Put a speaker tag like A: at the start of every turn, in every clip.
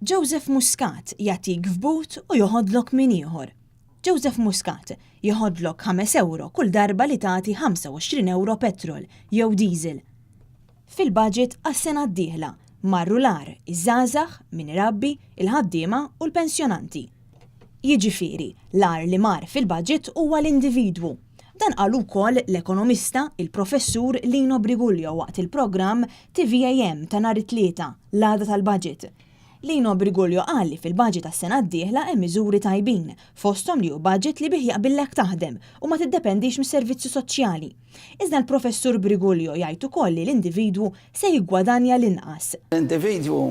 A: Joseph Muscat jagħtik f'but u joħodlok minn ieħor. Joseph Muscat joħodlok 5 ewro kull darba li tagħti 25 ewro petrol jew diesel. Fil-budget għas-sena d-dieħla marru l-agħar iż-żgħażagħ, min irabbi, il-ħaddiema u l-pensjonanti. Jiġifieri, l-agħar li mar fil-budget huwa l-individwu. Dan qalu wkoll l-ekonomista, il-Professur Lino Briguglio waqt il-programm TVAM ta' nhar it-Tlieta, l-għada tal-budget. Lino Briguglio qal li fil-budget għas-sena d-dieħla hemm miżuri tajbin, fosthom li hu budget li bih jaqbillek taħdem u ma tiddependix mis-servizzi soċjali. Iżda l-Professur Briguglio jgħid ukoll li l-individwu se jiggwadanja l-inqas.
B: L-individwu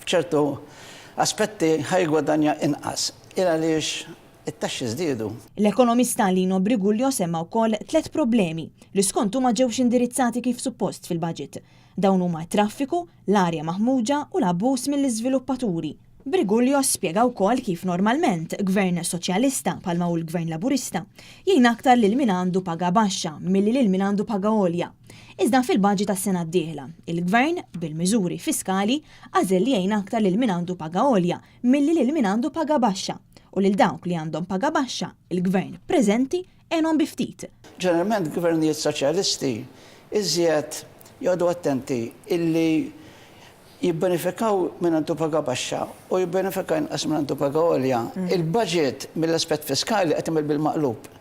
B: f'ċertu aspetti ħa jiggwadanja inqas. Il għaliex it-taxxi żdiedu.
A: L-ekonomista Lino Briguglio semma wkoll tlett problemi li skontu ma ġewx indirizzati kif suppost fil-budget. Dawn huma t-traffiku, l-arja maħmuġa u l-abbuż mill-iżviluppaturi. Briguglio spjega wkoll kif normalment gvern soċjalista, bħalma hu l-Gvern Laburista, jgħin aktar lil min għandu paga baxxa milli lil min għandu paga għolja. Iżda fil-budget għas-sena d-dieħla, il-Gvern, bil-miżuri fiskali, għażel li jgħin aktar lil min għandu paga għolja milli lil min għandu paga baxxa u lil dawk li għandhom paga baxxa, il-Gvern preżenti għenhom bi ftit.
B: Ġeneralment gvernijiet soċjalisti iżjed joqogħdu attenti illi jibbenefikaw min għandu paga baxxa u jibbenefika inqas min għandu paga għolja. Il-budget mill-aspett fiskali qed imur bil-maqlub.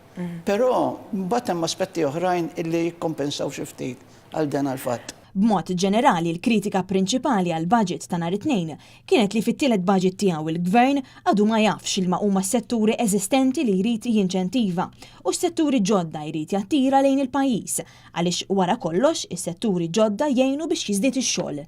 B: Però mbagħad hemm aspetti oħrajn illi jikkompensaw xi ftit għal dan il-fatt.
A: B'mod ġenerali l-kritika prinċipali għall-budget ta' nhar it-Tnejn kienet li fit-tielet budget tiegħu l-Gvern għadu ma jafx liema huma s-setturi eżistenti li jrid jinċentiva u x'setturi ġodda jrid jattira lejn il-pajjiż għaliex wara kollox is-setturi ġodda jgħinu biex jiżdied ix-xogħol.